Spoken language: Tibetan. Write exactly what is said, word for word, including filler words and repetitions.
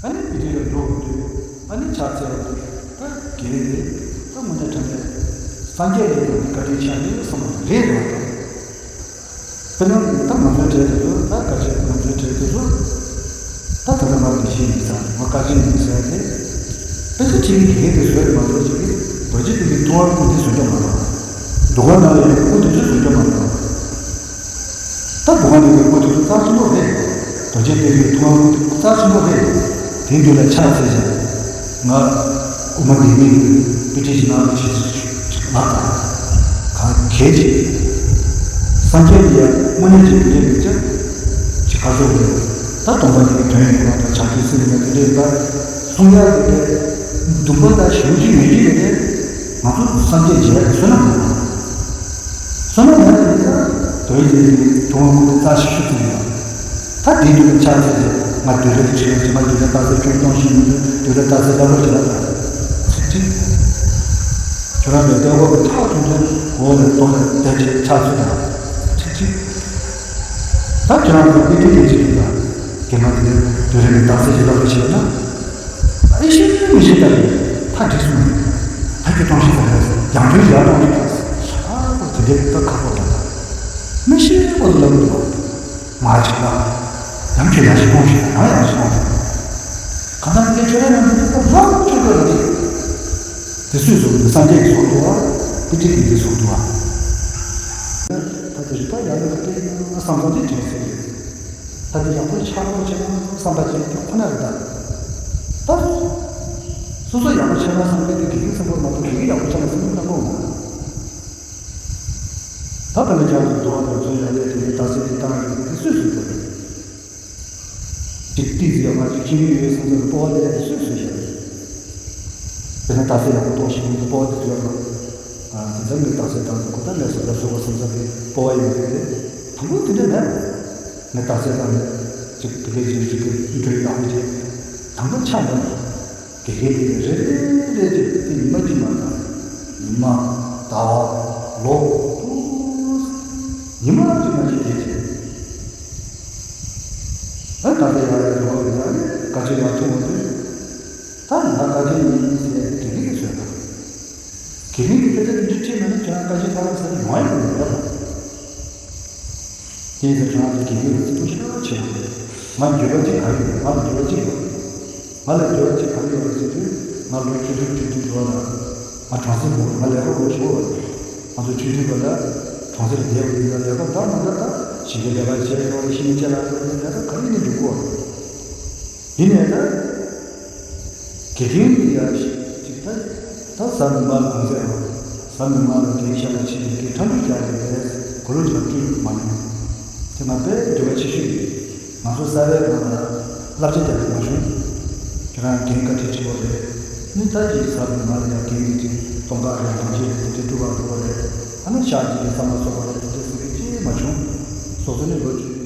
ཨ་ནི་དེ་འདྲའི་འགྲོ་དགོས་དུས། ཨ་ནི་ཕྱག་འཚལ་བ་དེ་ད་དགེ་བའི་ལས་ད་དངོས་གནས་དྲང་གནས་སངས་རྒྱས་ལས་ཀྱང་བཀའ་དྲིན་ཆེ་ནི་བསམ་པ་རེད་རེད་བ། དཔེར་ན་ད་ང་ཚོའི་གྲས་དེ་ཚོ། ད་བཀའ་ཆེན་ང་ཚོའི་གྲས་དེ་ཚོ། ད་ད་ལྟ་ང་དགེ་བཤེས་ཡིན་ཟེར། ང་བཀའ་ཆེན་ཡིན་ཟེར་ཏེ། དཔེ་ཆ་ཁྲིད་མཁན་དགེ་རྒན་དེ་བཟོས་མ་བཟོས་ཅིག་གིས་རྡོ་རྗེ་གདན་གྱི་ཐུབ་དབང་སྐུ་དེ་བཟོས་ཀྱང་མ་རེད། འདུ་ཁང་ནང་ལ་ཡོད་པའི་སྐུ་དེ་ཚོ་བཟོས་ཀྱང་མ་རེད། ད་འདུ་ཁང་ནང་གི་སྐུ་དེ་ཚོ་རྩ་ཆེན་པོ་རེད། རྡོ་རྗེ་གདན་གྱི་ཐུབ་དབང་སྐུ་དེ་རྩ་ཆེན་པོ་རེད། དེ་མདུན་ལ་ཕྱག་འཚལ་བྱས། ང་དབུ་མ་འདི་མིན་དུ་དཔེ་ཁྲིད་ཅིག་གནང་རོགས་བྱེད་ཅིག་ལབ་དང་། གང་གལ་ཆེ། སངས་རྒྱས་ཀྱི་ཡང་དངོས་གནས་ཀྱི་དེ་འདྲའི་མི་ཅག་ཅིག་ཁ་སོ་རེད། ད་སྟོང་པ་ཉིད་ཀྱི་དོན་ཡོད་པ་དང་བྱང་ཆུབ་སེམས་ཡིན་ན་དེ་འདྲའི་ཡོད་པ་གསུང་ཡག་གི་དེ་འདུན་པ་དང་ཞེ་པོ་ཅིག་ཡོད་ཀྱི་ཡོད་དེ། ང་ཚོ་སངས་རྒྱས་མཇལ་ཡག་གི་བསོད་ནམས་མེད་པ། བསོད་ནམས་མེད་པ་ཡིན་ན་དོན་ཡིན་ནི་ཐུབ་དབང་སྐུ་དེ་རྩ་ཆེ་ཤོས་ཅིག་ཡིན་པ། ད་དེའི་མདུན་ལ་ཕྱག་འཚལ་ཏེ། ང་བདུད་རལ་གྱི་ཕྱི་ལ་རྗེས་མ་བདུད་རལ་སྟག་རྩེར་ཁྱོད་གཏོང་ཤེས་མི་འདུག་བདུད་རལ་སྟག་རྩེར་ལྟ་བུར་གྱི་ལ་དང་། ཚིག་གཅིག་ཁྱོད་རང་གི་ལྟོ་གོས་ཀྱི་ཁྲག་ཐུང་ཐུང་འོག་ལ་གཏོང་ནས་བསྡད་བྱས་ཕྱག་འཚལ་དང་། ཚིག་གཅིག་ད་ཁྱོད་རང་གི་དཔེ་དེ་དེ་ཅིག་ཡིན་ལ། རྒན་མ་དེ་ནས་བདུད་རལ་གྱི་སྟག་རྩེ་ཞིག་ལྟ་བུར་བྱས་ན། ཨེ་ཤེས་མི་ཤེས་ལྟ་བུ། ད་འགྲིག་སོང་། ད་ཁྱོད་གཏོང་ཤེས་ཙམ་རེད། ཡང་ཁྱོད་ཡར་གཏོང་ཤེས་ཙམ། ཨ་ཁོ་དེ་འདྲའི་ད་ཁག་པོ་འདྲ། མི་ཤེས་པོ་དེ་ལབ་འདུག་ང་ཅིག་ལ། ཡང་ཁྱོད་ཡར་ཞིག་གཏོང་ཤིག་ཡང་ཡར་ཞིག་གཏོང་ཤིག་གང་ལྟར་ངས་ཁྱོད་རང་ཡང་འདི་ལྟར་ལྷག་ཆོས་གོས་ལ་དེ། དེ་སུས་བཟོ་འདུག་སངས་རྒྱས་ཀྱིས་བཟོ་འདུག་བ། དཔེ་ཁྲིད་ཀྱིས་འདི་བཟོ་འདུག་བ། ད་དེ་རིག་པ་ཡར་ལ་སྤྲད་ཡོང་བསམ་བསམ་དེ་དྲན་སྲིད་རེད། ད་དེ་ཡག་པོ་ཆགས་པོ་བྱེད་ན་བསམ་པ་ཅན་དེ་ཁོ་ན་རེད་ད། ད། སོ་སོ་ཡག་པོ་ཆགས་ན་བསམ་པའི་དེ་དགེ་རྒན་གསུམ་པོར་མ་གཏོགས་དགེ་རྒན་ཡག་པོ་ཆགས་ན་བསམ་པའི་གནང་གོ་མ། ད་ལྟ་ནས་ཀྱང་དུ་དུ་བ་དང་མཚོན་ཡག་ལས་དེ་ནི་ད་ཚེ་འདི་བཏང་ཡོད་པའི་སུས་སུ་འགྲོ་རེད། ཅིག་ཏིག་ཙི་ཡག་པ་ཅིག་ཤེས་ཀྱི་ཡོད་བསམ་བསམ་གྱི་སྤོབས་པ་དེ་ལས་སུས་སུ་བཞག་རེད། དེ་ནས་ད་ཚེ་ཡག་པོ་གཏོང་ཤེས་ཀྱི་སྤོབས་པ་དེ་ཚོ་ཡོད་རེད། ཨ་དེ་ཚོ་ངས་ད་ཚེ་ད་ཚེ་ཁོ་ད་ངས་བཟོ་འདྲ་བཟོ་དགོས་བསམ་བསམ་གྱི་སྤོབས་པ་ཡོད་རེད། དང་པོ་དེ་འདྲ་མེད་རེད། ངས་ད་ཚེ་ད་ནས་ཅིག་དེ་འདྲའི་ཅིག་ཅིག་གི་འཕྲོད་ཡག་པོ་ཅིག་དང་པོ་ཆགས་མེད་རེད། དགེ་རྒན་དེ་རེ་རེ་རེ་རེ་དེ་ཉི་མ་གཅིག་མ་གཏོགས། ཉི་མ། ཟླ་བ། ལོ། ཉི་མ་གཅིག་མ་གཅིག་དེ་བྱས། ཨ་ད་ལྟ་ཡར་ཡར་འགྲོ་བ་ཡིན་ན་ནི་བཀའ་ཆེན་ལ་ཐུག་འོང་དུས། ད་ང་བཀའ་ཆེན་ཡིན་ཟེར་དགེ་རྒན་གྱིས་བཟོས་པ། དགེ་རྒན་གྱིས་དཔེ་ཆ་འདི་འདྲ་ཁྲིད་མེད་ན་ཁྱོད་རང་བཀའ་ཆེན་ཐོག་ལ་ཟེར་ཡོང་ཡ་ཡོང་མེད་པ། དེ་ཡིན་ཙང་ཁྱོད་རང་ཚོ་དགེ་རྒན་ལ་བརྩི་མཐོང་ཞེ་དྲག་ཆེ་བ་རེད། ང་འགྱོད་པ་གཅིག་ག་རེ་ཡོད། ང་ལ་འགྱོད་པ་གཅིག་ཡོད། ང་ལ་འགྱོད་པ་གཅིག་ག་རེ་ཡོད་རེད་ཟེར་དུས། ང་ལོ་བཅུ་དྲུག་བཅུ་བདུན་འགྲོ་ལ། ང་གྲོང་གསེབ་མོ་ང་ལས་ཀ་དགོས་བྱུང་བ་རེད། ང་ཚོ་ཆུང་ཆུང་བ་ལ་གྲོང་གསེབ་བསྡད་པ་ཡིན་ན་ལས་ཀ་འདྲ་མི་འདྲ་ད་ཞིང་ཁའི་ལས་ཀ་བྱས་ཡོང་བ་ཤིང་བཅད་ལ་ཡོང་བའི་ལས་ཀ་ག་རེ་ཡིན་ན་འགྲུབ་ཀྱི་ཡོད་རེད། ཡིན་ནའི་ད། དགེ་རྒན་གྱི་ཡ་ཞིག་ཅིག་ད། ད་གཟའ་མིག་དམར་གུང་སེང་རོགས། གཟའ་མིག་དམར་ལ་དེའི་ཞག་ལ་ཕྱིན་ཏེ་དེ་ཁྲ་འགྲུལ་རྒྱག་ཡོད་རེད། གོ་ལོ་ཅིག་ལ་སྤྲོད་མ་མྱོང་། དེ་ང་དཔེ་འགྱོད་པ་ཆེ་ཤོས་ཡིན། ང་ཚོ་གསར་པའི་སྒང་ལ་བསླབ་བྱ་རྒྱག་གི་མ་བྱུང་། ཁྱེད་རང་རྒན་བཀའ་ཁྲིད་ཆེ་བོ་རེད། ནི་ད་ཅིག་གཟའ་མིག་དམར་ལ་ཡ་རྒན་གྱི་ཅིག་སྟོང་ཁ་རེད། ལོངས་སྤྱོད་རེད། དེ་འདྲའི་སྤྲོད་པ་འགྲོ་བ་རེད། ཨ་ནི་ཞག་གཅིག་གི་ཟ་མ་ཟོ་བ་རེད། དེ་འདྲ་ཟེར་གི་ཅིག་མ་བྱུང་། སོ་སོ་ནི་ལོ་བཅུ།